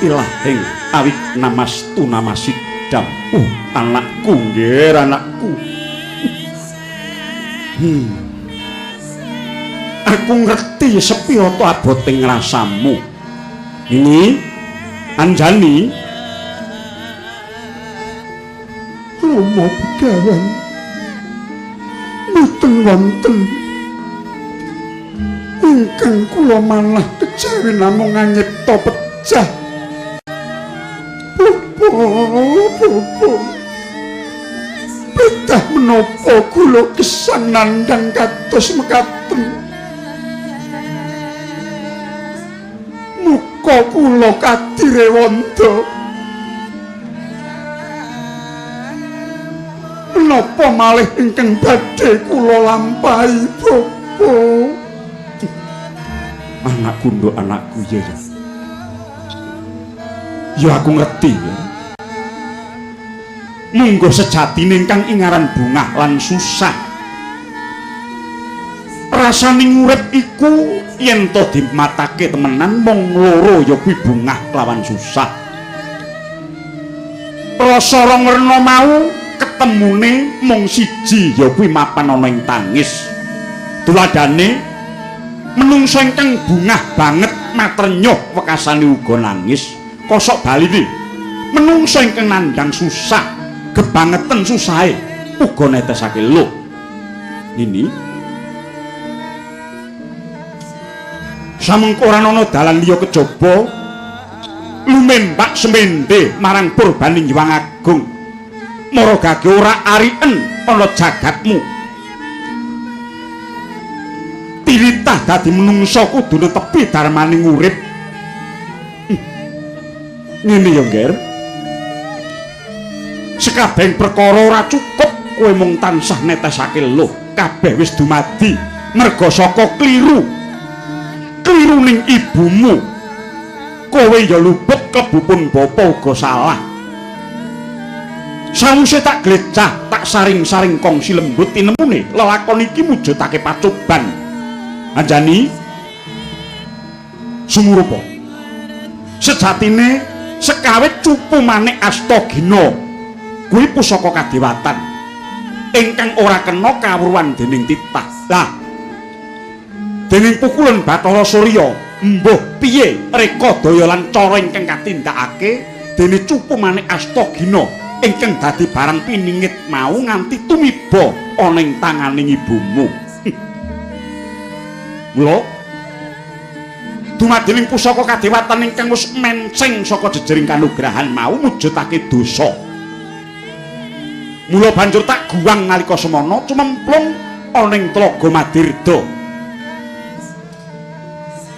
Ilahing awik namastu namasidam. Anakku nggih, anakku. Aku ngerti sepira to abote ngrasamu. Ini Anjani Rama Begawan mboten wonten ingkang kula manah kejawi namung nganyipta pecah. Bapa, betah menapa kula gesang nandhang kados mekaten. Muka kula kadirewanda. Menapa malih ingkang badhe kula lampahi, Bapa? Anakku nduk, anakku ya. Ya aku ngerti ya. Munggo sejatine ingkang ingaran bungah lan susah. Rasane urip iku yen to dimatake temenan mung loro ya kuwi bungah kelawan susah. Rasa rong werna mau ketemune mung siji ya kuwi mapan ana ing tangis. Tuladhane menungsa ingkang bungah banget matrenyuh wekasane uga nangis. Kosok baline menungsa ingkang nandhang susah gebangeten susahe uga netesake luh. Nini samengko ora ana dalan liya kejaba lumembak semende marang purbaning Hyang Agung. Maragage ora ariken ana jagatmu. Tiritah dadi menungsa kudu netepi darmaning urip. Ngene ya, Ngger. Sekabehing perkara ora cukup kowe mung tansah netesake luh. Kabeh wis dumadi merga saka kliru. Kliru ning ibumu. Kowe ya luput klebupun bapa uga salah. Sawise tak glecah, tak saring-saring kongsi lembut tinemune lelakon iki mujudake pacoban. Anjani sumurupa. Sejatine sekawit cupu manik Astagina kuwi pusaka kadewatan ingkang ora kena kawruhan dening titah. Lah dening pukulan Bathara Surya mbuh piye reka daya lan cara ingkang katindakake dene cupu manik Astagina ingkang dadi barang piningit mau nganti tumiba ana ing tanganing ibumu. Mula dumadining pusaka kadewatan ingkang wis menceng saka jejering kanugrahan mau mujudake dosa. Mula banjur tak guwang nalika semana cumemplung ana ing tlaga Madirda.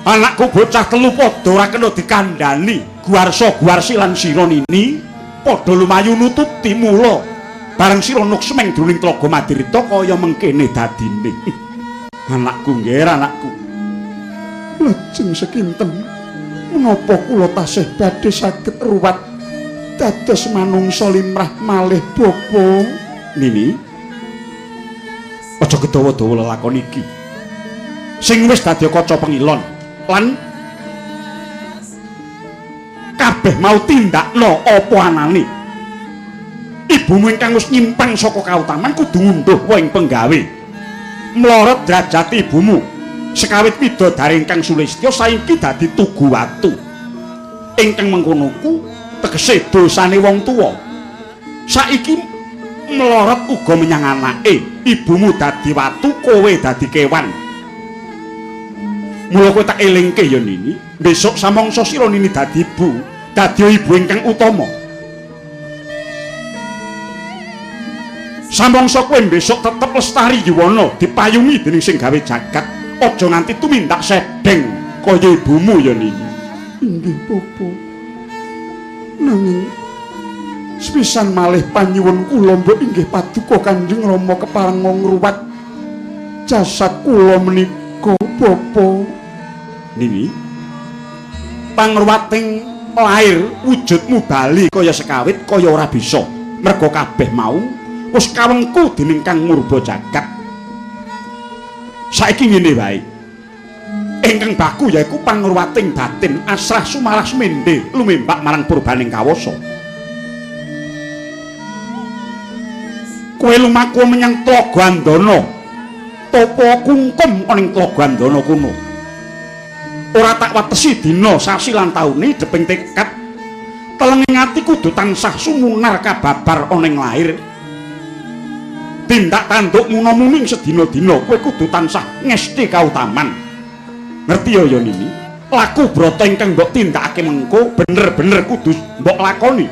Anakku bocah telu padha ora kena dikandhani, guwarsa guwarsi lan sira nini padha lumayu nututi. Mula bareng sira nuksmeng jroning tlaga Madirda kaya mengkene dadine. Anakku nggih, anakku. Lajeng sekinten menapa kula tasih badhe saged ruwat dados manungsa limrah malih, Bapa? Nini, aja kedawa-dawa lelakon iki sing wis dadi kaca pengilon lan kabeh mau tindakno apa anane. Ibumu ingkang wis nyimpang saka kautaman kudu ngunduh ing penggawe. Mlorot derajat ibumu sekawit widodari ingkang sulistya saiki dadi tugu watu. Ingkang mengkono ku tegese dosane wong tuwa saiki mlorot uga menyang anake. Ibumu dadi watu, kowe dadi kewan. Mula kowe tak elingke ya Nini, besok samangsa sira Nini dadi ibu, dadi ibu ingkang utama. Samangsa kowe besok tetep lestari yuwana dipayungi dening sing gawe jagat. Aja nganti tumindak sedeng kaya ibumu ya Nini. Inggih, Bapa. Nanging sepisan malih panyuwun kula mbok inggih paduka Kanjeng Rama kepareng ngruwat jasad kula menika, Bapa. Nini, pangruwating lair wujudmu bali kaya sekawit kaya ora bisa. Merga kabeh mau wis kawengku dening Kang Murba jagat. Saiki ngene wae. Ingkang baku yaiku pangruwating batin asrah sumarah sumende lumembak marang purbaning kawasa. Kowe lumaku menyang Tlaga Andana. Tapa kungkum ana ing Tlaga Andana kono. Ora tak watesi dina, sasi lan taune deping tekad telenging ati kudu tansah sumunar kababar ana ing lair. Tindak tanduk muna-muni sedina-dina kowe kudu tansah ngesti kautaman. Ngerti ya Nini? Laku brata ingkang mbok tindakake mengko bener-bener kudu mbok lakoni.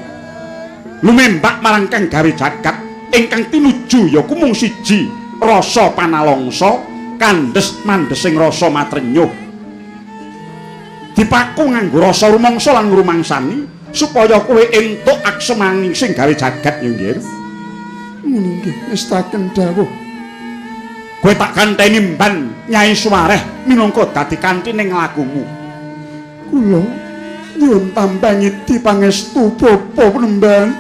Lumembak marang kang gawe jagat ingkang tinuju ya ku mung siji, rasa panalongsa, kandhes mandhesing rasa matrenyuh. Dipaku nganggo rasa rumangsa lan ngrumangsani supaya kowe entuk aksemani sing gawe jagat ya nggih. Ngene nggih ngestaken dawuh. Kowe tak kanteni mban Nyai Suwareh minangka dadi kanthi ning lakumu. Kula nyuwun tampangiti pangestu Bapak Penemban.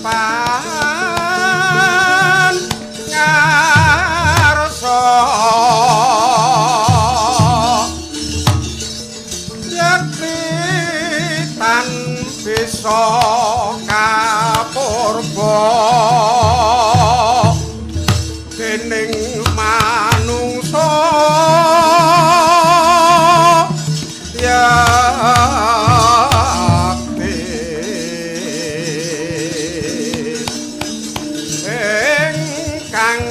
Pan ngarsa yekti tan bisa kapurba dening manungsa yakti ingkang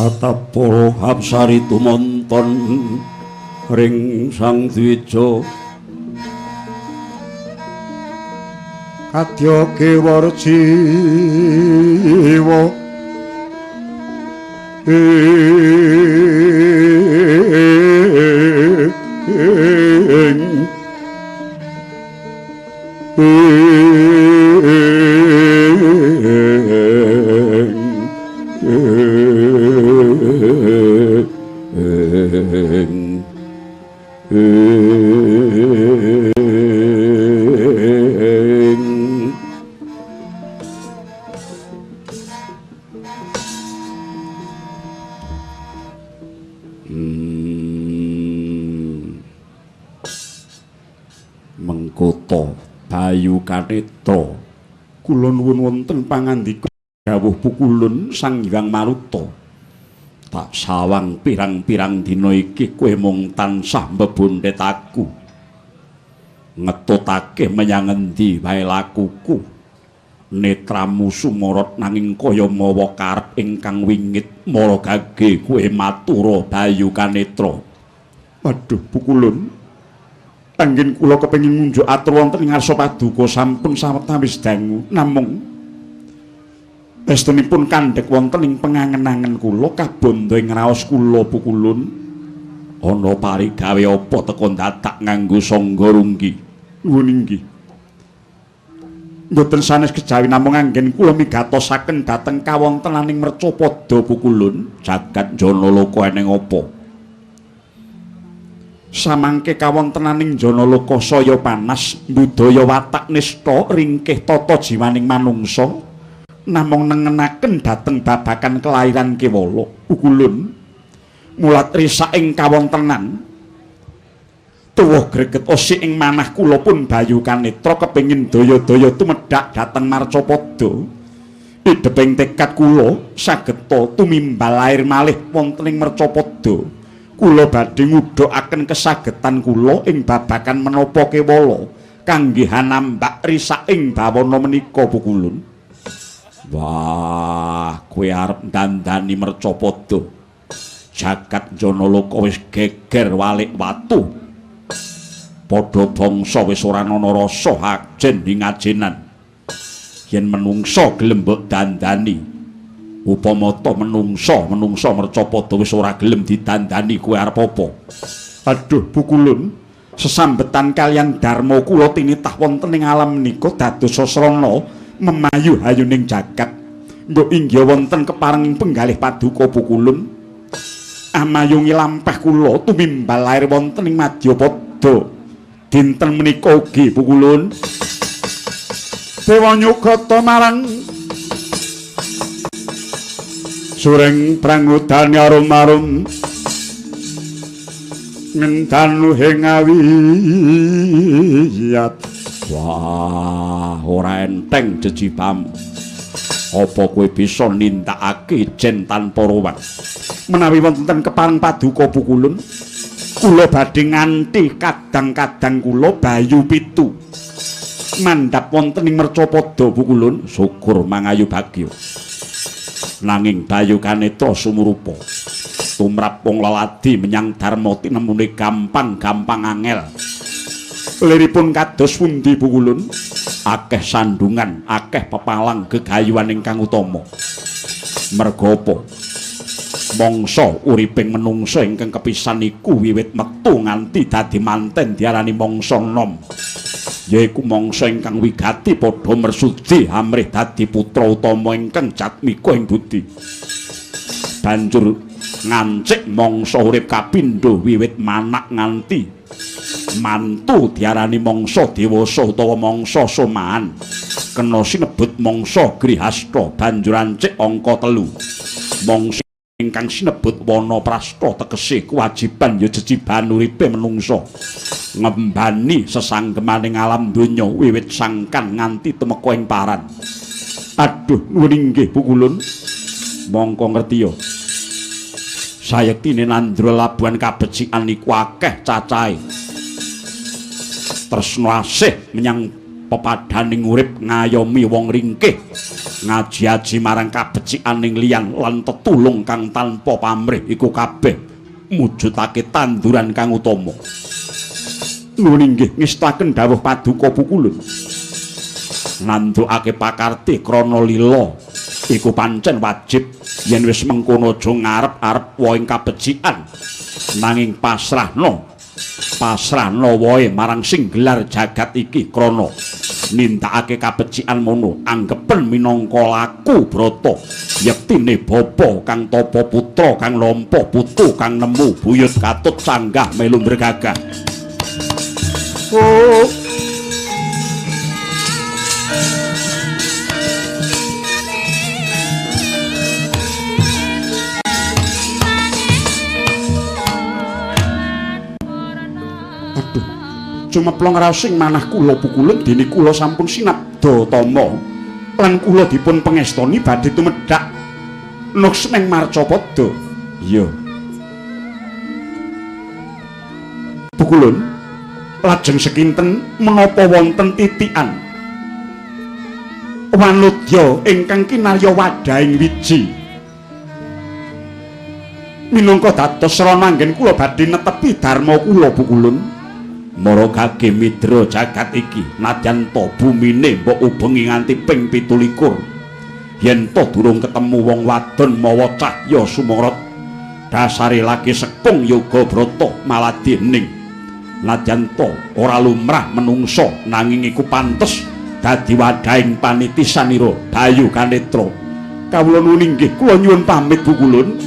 Atap para hapsari tumonton ring Sang Dwija kadya kewara jiwa ing Mengkoto Bayu Kanetra, kula nuwun wonten pangandika dawuh pukulun Sang Hyang Maruta. Tak sawang pirang-pirang dina iki kowe mung tansah mbebondhet aku. Ngetutake menyang endi wae lakuku. Netramu sumorot nanging kaya mawa karep ingkang wingit mara gage kowe matura Bayu Kanetra. Waduh pukulun, anggen kula kepengin ngunjuk atur wonten ing ngarsa paduka sampun sawetawis dangu, namung estunipun kandhek wonten ing pengangen-angen kula kabandha ing raos kula pukulun. Ana parigawe apa teka dadak nganggo sangga runggi? Nuwun inggih. Mboten sanes kejawi namung anggen kula migatosaken dhateng kawontenaning mercapada pukulun. Jagat Janaloka eneng apa? Samangke kawontenaning Janaloka saya panas, budaya watak nista ringkih tata jiwaning manungsa namung nengenaken dhateng babagan kelairan kewala pukulun. Mulat risak ing kawontenan tuwuh greget osik ing manah kula pun Bayu Kanetra kepengin daya-daya tumedhak dhateng marcapada. Idheping tekad kula sageta tumimbal lair malih wonten ing marcapada. Kula badhe ngudhakaken kesagetan kula ing babagan menapa kewala kangge hanambak risak ing bawana menika pukulun. Wah, kowe arep dandani mercapada. Jagat Janaloka wis geger walik watu. Padha bangsa wis ora ana rasa ajen ing ajenan. Yen menungsa gelem mbok dandani, upama ta menungsa mercapada wis ora gelem didandani, kowe arep apa? Aduh pukulun, sesambetan kaliyan dharma kula tinitah wonten ing alam menika dados sasrana memayu hayuning jagat. Mbok inggih wonten kepareng penggalih paduka pukulun. Amayungi lampah kula tumimbal lair wonten ing madyapada dinten menika ugi pukulun. Dewa nyugata marang sureng prangudane arum-arum ngendanu ing awiyat. Wah, ora enteng jejibamu. Apa kowe bisa nindakake jen tanpa ruwet? Menawi wonten kepareng paduka pukulun, kula badhe nganti kadang-kadang kula Bayu Pitu mandhap wonten ing mercapada pukulun. Syukur mangayu bagya. Nanging Bayu Kanetra sumurupa tumrap wong leladi menyang dharma tinemune gampang-gampang angel. Liripun kados pundi pukulun? Akeh sandungan, akeh pepalang gegayuhan ingkang utama. Merga apa? Mangsa uriping menungsa ingkang kepisan iku wiwit metu nganti dadi manten diarani mangsa nom. Yaiku mangsa ingkang wigati padha mersudi amrih dadi putra utama ingkang jatmika ing budi. Banjur ngancik mangsa urip kapindho wiwit manak nganti mantu diarani mangsa dewasa utawa mangsa somahan. Kena sinebut mangsa grihasta. Banjur ancik angka 3. Mangsa ingkang sinebut wanaprasta tegese kewajiban ya jejiban uripe menungsa ngembani sesanggemaning alam donya wiwit sangkan nganti tumeka ing paran. Aduh nuwun inggih pukulun. Mongko ngerti ya, sayektine nandra labuhan kabecikan iku akeh cacahe. Tresna asih menyang Pepadaning urip ngayomi wong ringkih, ngaji-aji marang kabecikaning liyan lan tetulung kang tanpa pamrih iku kabeh mujudake tanduran kang utama. Nuwun inggih ngestaken dawuh paduka Pukulun. Nandukake pakarti krana lila iku pancen wajib yen wis mengkono aja ngarep-arep wohing kabecikan, nanging pasrahno wae marang sing gelar jagat iki krana nindakake kabecikan mono anggepen minangka laku brata yektine bapa kang tapa putra kang nampa putu kang nemu buyut katut sanggah melu ndregagah. Oh. Cumeplong raos ing manah kula Pukulun dene kula sampun sinabda tama lan kula dipun pengestoni badhe tumedhak nuksmeng marcapada. Iya. Pukulun, lajeng sekinten menapa wonten titikan wanudya ingkang kinarya wadhahing wiji minangka dados srana anggen kula badhe netepi dharma kula Pukulun. Maragage midra jagat iki nadyan ta bumine mbok ubengi nganti ping 27 yen ta durung ketemu wong wadon mawa cahya sumorot dasare lagi sekung yoga brata maladining nadyan ta ora lumrah menungsa nanging iku pantes dadi wadhahing panitisanira Bayu Kanetra. Kawula nuwun inggih kula nyuwun pamit Pukulun.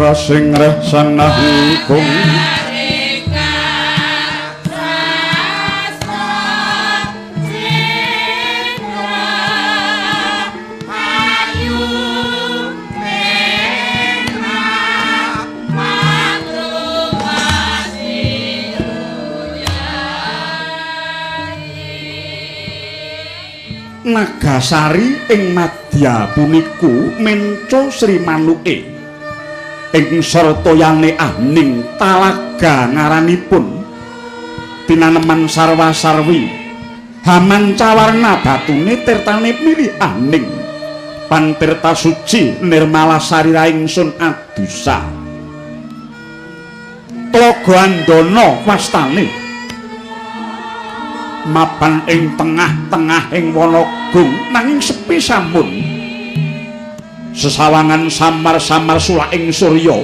Rasing reh sanahung Nagasari ing madya puniku menco Sri Manuke ing sartayane ahning talaga ngaranipun tinaneman sarwa-sarwi hamancawarna batune tirtane milih ahning pantirta suci nirmala sarira ingsun adusa Tlaga Andana wastane mapan ing tengah-tengah ing Wanagung nanging sepi sampun sesawangan samar-samar sulaking surya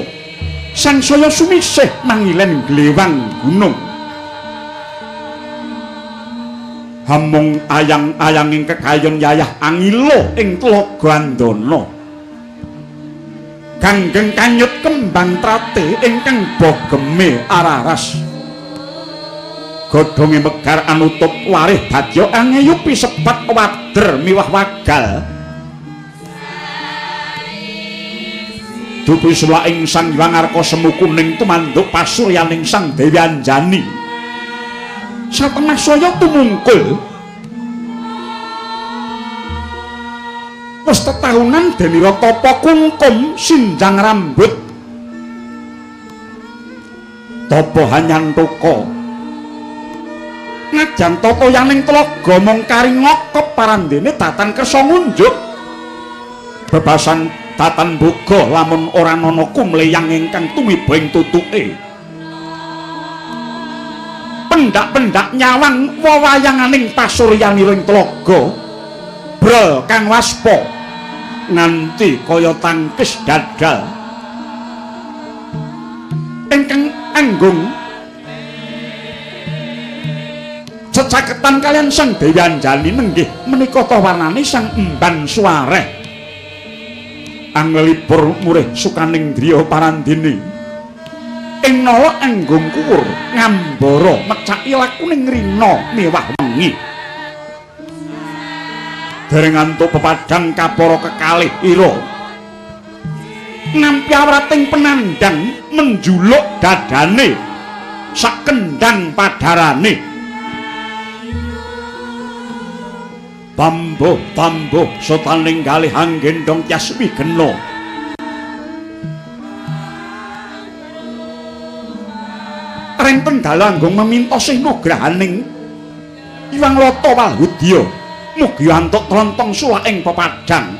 sangsaya sumisih mangilen glewang gunung hamung ayang-ayanging kekayon yayah angilo ing Tlaga Andana ganggeng kanyut kembang trate ingkang bogeme araras godhonge megar anutup warih dadya angeyupi sebat wader miwah wagal dupi sulaing Sang Hyang Arka semu kuning tumanduk pasuryaning Sang Dewi Anjani satengah saya tumungkul wis tetahunan denira tapa kungkum sinjang rambut tapa hanyantoka najan tata yaning tlaga mung kari ngokop parandene datan kersa ngunjuk bebasan datan boga lamun ora ana kumleyang ingkang tumiba ing tutuke pendak-pendak nyawang wewayanganing pasuryanira ing tlaga brol kang waspa nganti kaya tangkis dadal ingkang anggung cecaketan kalian Sang Dewi Anjani nenggih menika ta warnane Sang Emban Suwareh anglipur murih sukaning driya parandene ing nala anggung kuwur ngambara mecaki lakuning rina mewah wengi dereng antuk pepadang kapara kekalih ira nampi awrating penandang menjuluk dadane sak kendang padarane tambuh-tambuh sotaning galih anggendong Yasmi gena renten dalu anggung meminta sih nugrahaning Hyang Lata Walhudya mugi antuk trontong sulaking pepadang.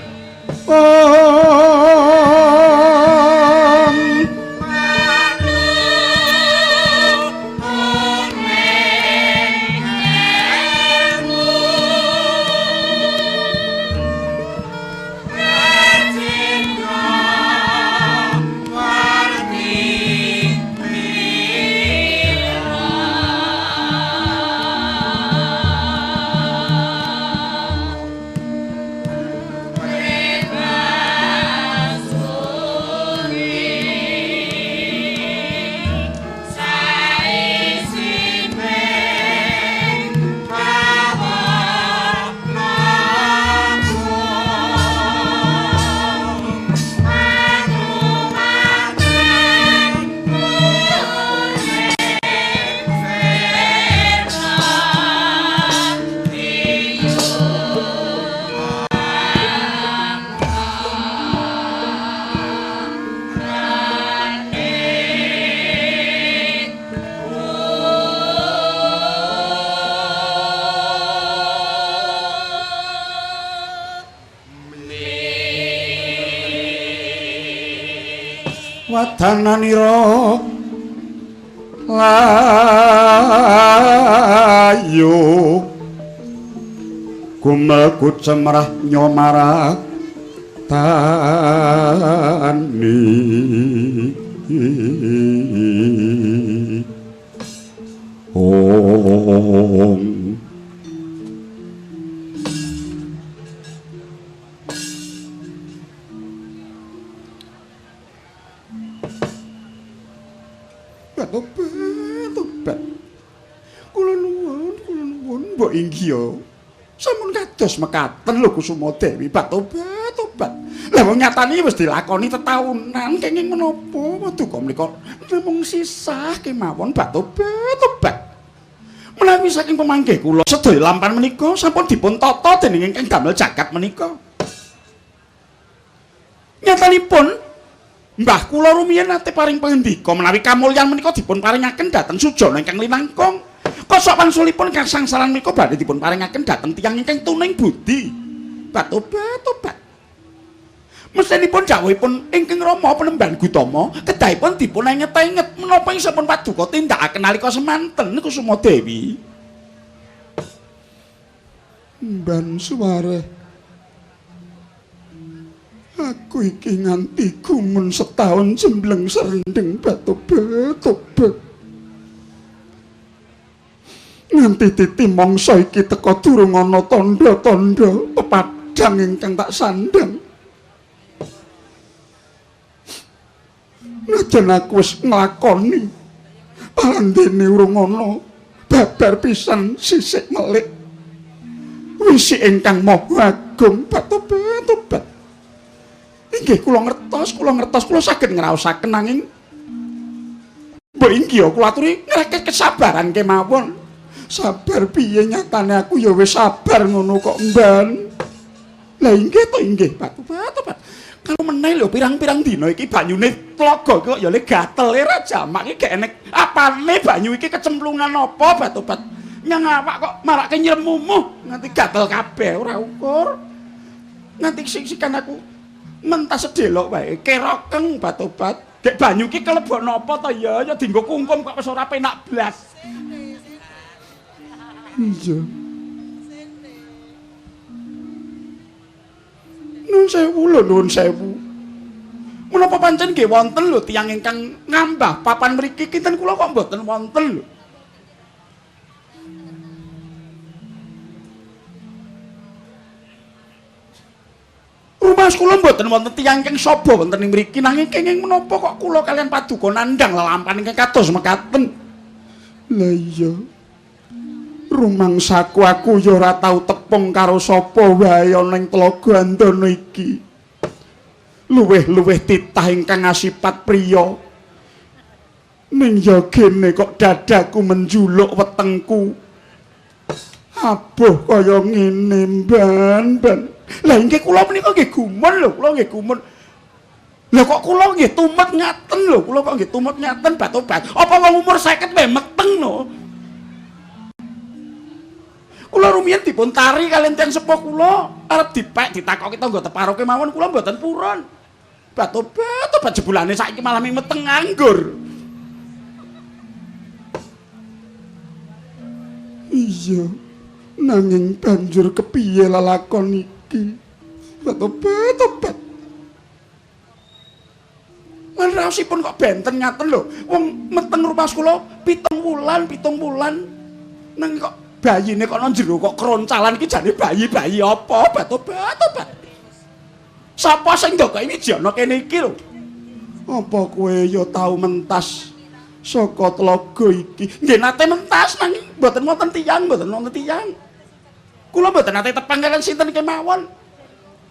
Wadananira layu gumel kucemrah nyomaratani ong Tobat. Kula nuwun mbok inggih. Sampun kados mekaten lho Kusuma Dewi, batobat tobat. Lah wong nyatane wis dilakoni tetaunan kenging menapa paduka menika namung sisah kemawon batobat tobat. Menawi saking pemanggih kula sedaya lampan menika sampun dipun tata dening ingkang damel jagat menika. Nyatanipun mbah kula rumiyin nate paring pangendika menawi kamulyan menika dipun paringaken dhateng sujana ingkang linangkung. Kosok wangsulipun kasangsaran menika badhe dipun paringaken dhateng tiyang ingkang tuning budi. Batobat tobat. Mesinipun dawuhipun ingkang Rama Penemban Gutama kedahipun dipun enget-enget menapa ing sampun paduka tindakaken nalika semanten Kusuma Dewi. Mban suware. Aku iki nganti gumun setahun jembleng serendeng batobat tobat. Nganti titi mangsa iki teka durung ana tandha-tandha pepadhang ingkang tak sandhang. Najan aku wis nglakoni palandene urung ana babar pisan sisik melik. Wisi ingkang maha agung batobat tobat. Inggih kula ngertos, kula saged ngraosaken nanging mbok inggih kula aturi ngreket kesabaran kemawon. Sabar piye nyatane aku ya wis sabar ngono kok mban. Lah inggih to inggih batobat. Kalau meneh lho pirang-pirang dina iki banyune tlaga kok ya le gatel ora jamak iki gek enek apane banyu iki kecemplungan apa batobat. Nyang awak kok marake nyremumuh nganti gatel kabeh ora ukur. Nganti sik-sikan aku mentas sedelok wae kerokeng batobat. Gek banyu iki kelebok napa to ya ya dienggo kungkum kok wis ora penak blas. Iya. Nuwun sewu lho, nuwun sewu. Menapa pancen nggih wonten lho tiyang ingkang ngambah papan mriki kinten kula kok mboten wonten lho. Rumah kula mboten wonten tiyang ingkang saba wonten ing mriki nanging kenging menapa kok kula kaliyan paduka nandhang lelampahan ingkang kados mekaten. Lah iya. Rumangsaku aku ya ora tau tepung karo sapa wae ana ing Tlaga Andana iki. Luwih-luwih titah ingkang asipat priya. Ning ya gene kok dadaku menjuluk wetengku. Abuh kaya ngene mban, mban. Lah inggih kula menika nggih gumun lho, kula nggih gumun. Lah kok kula nggih tumet ngaten lho, kula kok nggih tumet ngaten batobat. Apa wong umur 50 wae meteng lho. Kula rumiyin dipun tari kaliyan tiyang sepuh kula, arep dipek ditakoki tangga teparo kemawon kula mboten purun. Batobat tobat jebulane saiki malah meteng nganggur. Iya. Nanging banjur kepiye lalakon iki? Batobat tobat. Lan raosipun kok benten ngaten lho. Wong meteng rumah kula 7 wulan, 7 wulan. Nang kok bayine kok nang jero kok kroncalan iki jane bayi-bayi apa? Batobat tobat. Sapa sing ndokoki Wijana kene iki lho? Apa kowe ya tau mentas saka tlaga iki? Nggih nate mentas nanging mboten wonten tiyang, mboten wonten tiyang. Kula mboten nate tepang kaliyan sinten kemawon.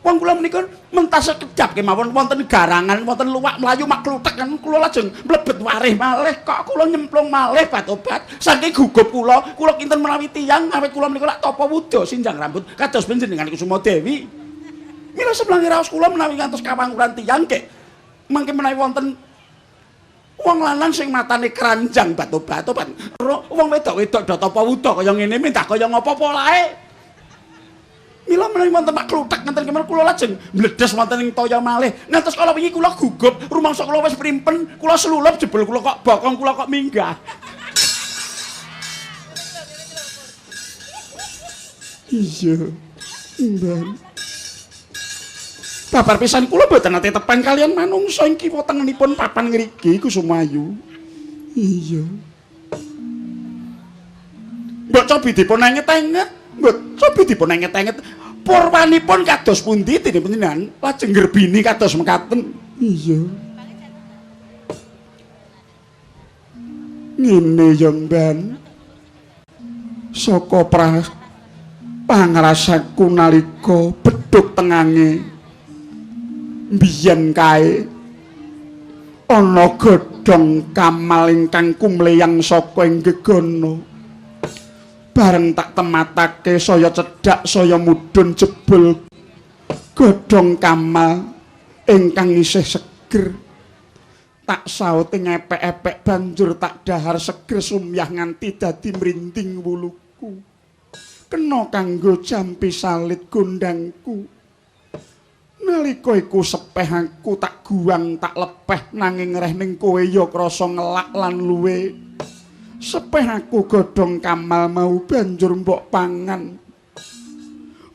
Wong kula menika mentas sekedap kemawon wonten garangan, wonten luwak mlayu mak kluthek kan kula lajeng mlebet warih malih kok kula nyemplung malih batobat. Saking gugup kula, kula kinten menawi tiyang awit kula menika lak tapa wuda sinjang rambut kados panjenengan Kusuma Dewi. Mila seblange raos kula menawi ngantos kawanguran tiyang gek mangke menawi wonten wong lanang sing matane keranjang batobat, wong wedok-wedok do tapa wuda kaya ngene minta kaya ngapa polahe. Mila menawi wonten mak kluthek ngenten kemawon kula lajeng mledes wonten ing toya malih. Ngantos kala wingi kula gugup, rumangsa kula wis primpen, kula slulup jebul kula kok bokong kula kok minggah. Iya. Mbah. Babar pisan kula mboten nate tepang kaliyan manungsa ing kiwa tengenipun papan ngriki Kusumayu. Iya. Mbok cobi dipun enget-enget, mbok cobi dipun enget-enget. Purwanipun kados pundi dene panjenengan lajeng ngrebini kados mekaten. Iya. Ngene ya Mban. Saka pangrasaku nalika bedhug tengange mbiyen kae ana godhong kamal ingkang kumleyang saka ing gegana. Bareng tak tematake saya cedhak saya mudhun jebul godhong kamal ingkang isih seger. Tak saute ngepek-epek banjur tak dahar seger sumyah nganti dadi mrinding wuluku. Kena kanggo jampi salit gondangku. Nalika iku sepeh aku tak guang tak lepeh nanging reh ning kowe ya krasa ngelak lan luwe. Sepeh aku godhong kamal mau banjur mbok pangan.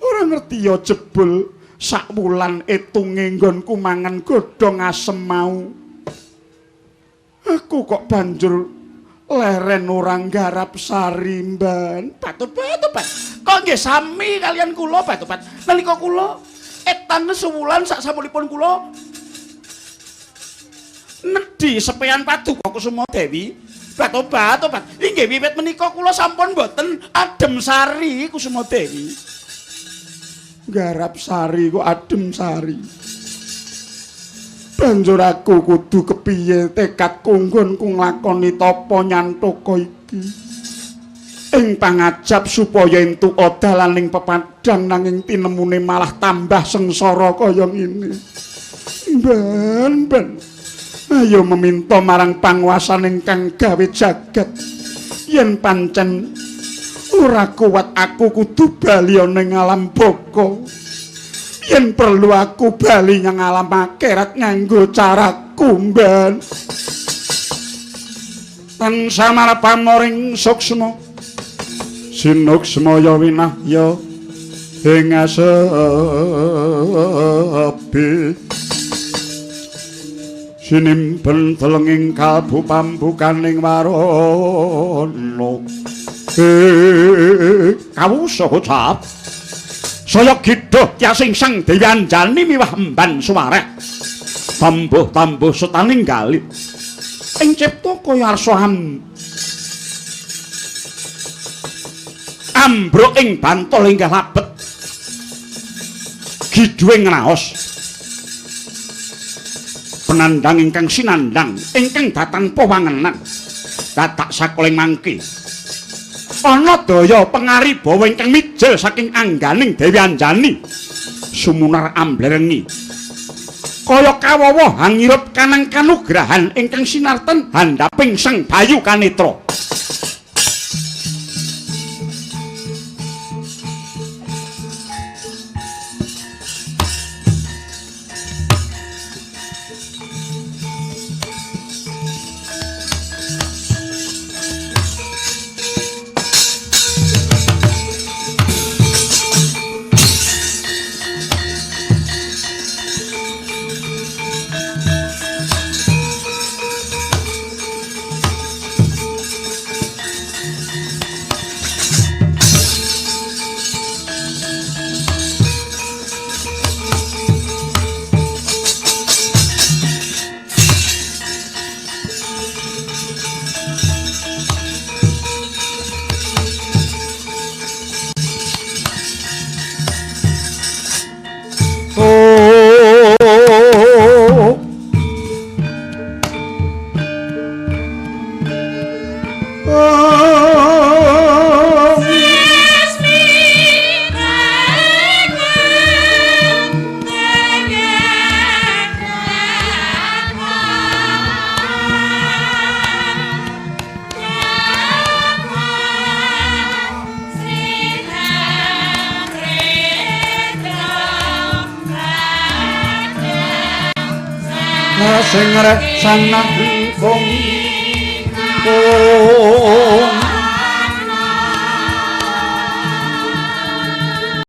Ora ngerti ya jebul sak wulan etunge nggonku mangan godhong asem mau. Aku kok banjur leren ora nggarap sari Mban. Batu-batu. Kok nggih sami kalian kula batu-batu. Nalika kula etan sewulan sak samunipun kula nedhi sepean Paduka Kusuma Dewi. Batu-batu. Inggih wiwit menika kula sampun mboten adem sari Kusuma Dewi. Nggarap sari kok adem sari. Banjur aku kudu kepiye tekadku nggonku nglakoni tapa nyantaka iki. Ing pangajap supaya entuk dalaning pepadang nanging tinemune malah tambah sengsara kaya ngene. Ben ben. Ayo meminta marang panguwasan ingkang gawe jagat. Yen pancen ora kuat aku kudu bali ning alam baka. Yen perlu aku bali nyang alam akhirat nganggo caraku Mban. Tansah marpamoring suksma sinuksma ya winahya ing asepi sinimpen telenging kalbu pambukaning warana. Kawusa kocap saya gidhuh tiasing Sang Dewi Anjani miwah emban suwareh tambuh-tambuh setaning galih ing cipta kaya arsa ambruk ing bantul inggih labet gidhuhing raos penandang ingkang sinandang ingkang datanpa wangenan dadak sakoling mangki ana daya pengaribawa ingkang mijil saking angganing Dewi Anjani sumunar amblerengi kaya kawawa hangirup kanang kanugrahan ingkang sinarten handaping Sang Bayu Kanetra. Sing resana kung